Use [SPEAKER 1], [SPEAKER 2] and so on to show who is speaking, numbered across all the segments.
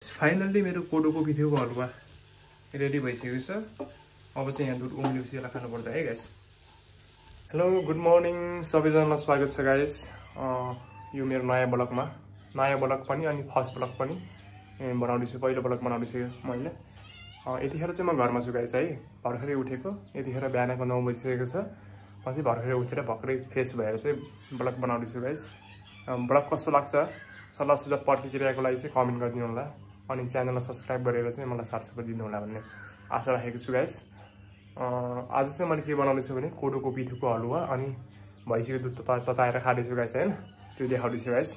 [SPEAKER 1] Finally मेरो कोडोको पिठोको हलुवा ready भइसकेको छ। अब चाहिँ यहाँ दुध उम्लेपछि यसलाई खानुपर्छ है गाइस। हेलो गुड मर्निङ सबैजनालाई स्वागत छ गाइस। यो मेरो नयाँ ब्लग पनि अनि फर्स्ट ब्लग पनि बनाउँदैछु। पहिलो ब्लग बनाउँदैछु मैले। यतिखेर चाहिँ म घरमा छु गाइस है। भर्खरै उठेको, यतिखेर बिहानको 9 बजिसकेको छ। म चाहिँ भर्खरै उठेर भर्खरै फ्रेस भएर चाहिँ ब्लग बनाउँदैछु गाइस। ब्लग कस्तो लाग्छ सल्लाह सुझाव प्रतिक्रियाको लागि चाहिँ कमेन्ट गरिदिनु होला अनि च्यानललाई सब्स्क्राइब गरेर चाहिँ मलाई साथ सपोर्ट दिनु होला भन्ने आशा राखेको छु गाइस। आज चाहिँ मैले के बनाउँदैछु भने कोडोको पिठोको हलुवा अनि भैँसीको दुध तताएर खाँदैछु गाइस हैन। त्यो देखाउँदैछु गाइस।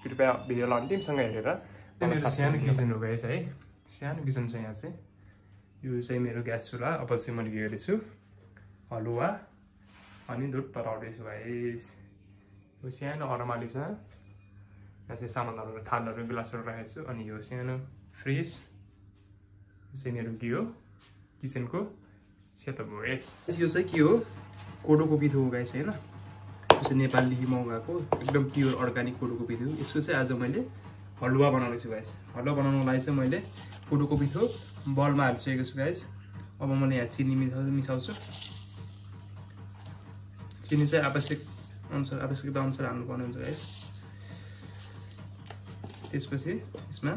[SPEAKER 1] कृपया भिडियोलाई अन्तिमसँग हेरेर। मेरो सानो किचन हो गाइस है। सानो किचन छ यहाँ चाहिँ। यो चाहिँ मेरो ग्यास चुल्हा। अब चाहिँ मैले के गर्दैछु हलुवा अनि दुध तताउँदैछु गाइस। यो सानो अरमाली छ। यहाँ चाहिँ सामानहरू थालहरू ग्लासहरू राखेको छु अनि यो सानो फ्रिज चाहिँ मेरो के हो किचनको सेटअप हो गाइस। यो चाहिँ के हो कोडोको पिठो हो गाइस हैन। यो चाहिँ नेपालदेखि मगाएको एकदम प्योर अर्गानिक कोडोको पिठो। यसको चाहिँ आज मैले हलुवा बनाउँदैछु गाइस। हलुवा बनाउनको लागि चाहिँ मैले कोडोको पिठो बलमा हालिसकेको छु गाइस। अब मैले यहाँ चिनी मिसाउँछु। चिनी चाहिँ आवश्यकता अनुसार हाल्नुपर्ने हुन्छ गाइस। त्यसपछि यसमा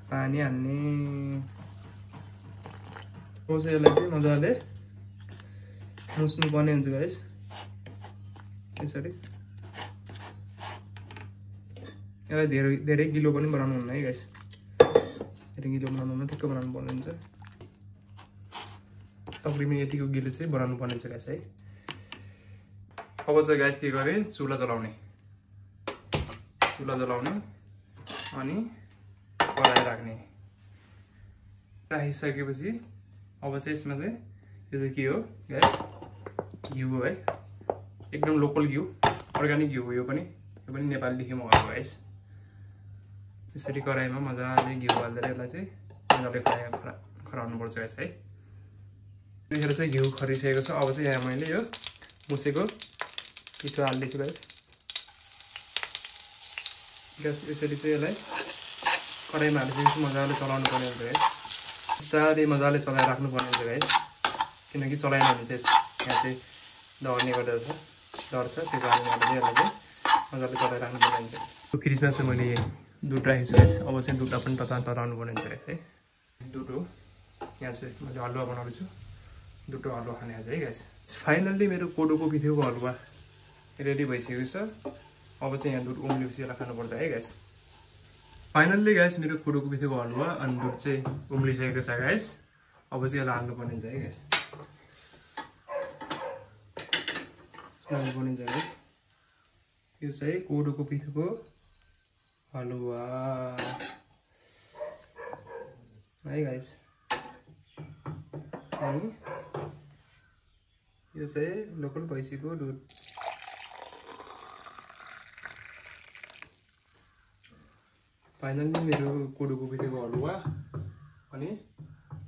[SPEAKER 1] पानी हाल्ने। यसलाई चाहिँ मजाले मुस्नु पर्ने हुन्छ गाइस। यसरी यसलाई धेरै गिलो पनि बनाउनु हुन्न है गाइस। धेरै गिलो बनाउनु हुन्न, ठिक्क बनाउनु पर्ने हुन्छ। तकरिबन यतिको गिलो चाहिँ बनाउनु पर्ने हुन्छ गाइस है। अब चाहिँ गाइस के गरे चुल्हा जलाउने अनि कराई राखिसकेपछि अब चाहिँ यसमा चाहिँ यो चाहिँ के हो गाइस घिउ हो है। एकदम लोकल घिउ अर्गानिक घिउ हो। यो पनि नेपालदेखि मगाएको गाइस। यसरी कराईमा मजाले घिउ हालेर यसलाई चाहिँ मजाले खराउनुपर्छ गाइस है। त्यतिखेर चाहिँ घिउ खरिसकेको छ। अब चाहिँ यहाँ मैले यो मुसेको पिठो हाल्दैछु गाइस। यसरी चाहिँ यसलाई कराईमा हालिसकेपछि मजाले चलाउनु पर्ने हुन्छ है। बिस्तारै मजाले चलाएर राख्नु पर्ने हुन्छ गाइस। किनकि चलाएन भने चाहिँ यहाँ चाहिँ डढ्ने गर्दछ, डढ्छ। त्यो कारणले गर्दा चाहिँ यसलाई चाहिँ मजाले चलाएर राख्नु पर्ने हुन्छ। यो फ्रिजमा चाहिँ मैले दुध राखेको छु गाइस। अब चाहिँ दुधलाई पनि तताउनु पर्ने हुन्छ गाइस है। दुध हो यहाँ चाहिँ मैले हलुवा बनाउँदैछु। दुधको हलुवा खाने आज है गाइस। फाइनल्ली मेरो कोडोको पिठोको हलुवा रेडी भइसकेको छ। अब चाहिँ यहाँ दुध उम्लेपछि यसलाई खानुपर्छ है गाइस। फाइनल्ली गाइस मेरो कोडोको पिठोको हलुवा अनि दुध चाहिँ उम्लिसकेको छ गाइस। अब चाहिँ यसलाई हाल्नुपर्ने हुन्छ है गाइस। हाल्नुपर्ने हुन्छ गाइस। यो चाहिँ कोडोको पिठोको हलुवा है गाइस। अनि यो चाहिँ लोकल भैँसीको दुध। फाइनल्ली मेरो कोडोको पिठोको हलुवा अनि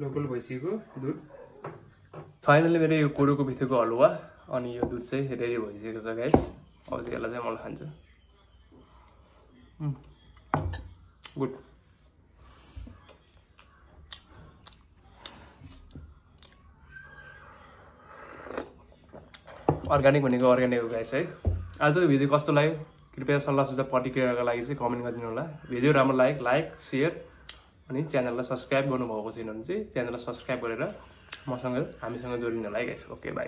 [SPEAKER 1] लोकल भैँसीको दुध। फाइनल्ली मेरो यो कोडोको पिठोको हलुवा अनि यो दुध चाहिँ रेडी भइसकेको छ गाइस। अब चाहिँ यसलाई चाहिँ मैले खान्छु। गुड। अर्ग्यानिक भनेको अर्ग्यानिक हो गाइस है। आजको भिडियो कस्तो लाग्यो कृपया सल्लाह सुझाव प्रतिक्रियाको लागि चाहिँ कमेन्ट गरिदिनु होला। भिडियो राम्रो लाग्यो लाइक सेयर अनि च्यानललाई सब्स्क्राइब गर्नुभएको छैन भने चाहिँ च्यानललाई सब्स्क्राइब गरेर हामीसँग जोडिनु होला है गाइस। Okay by.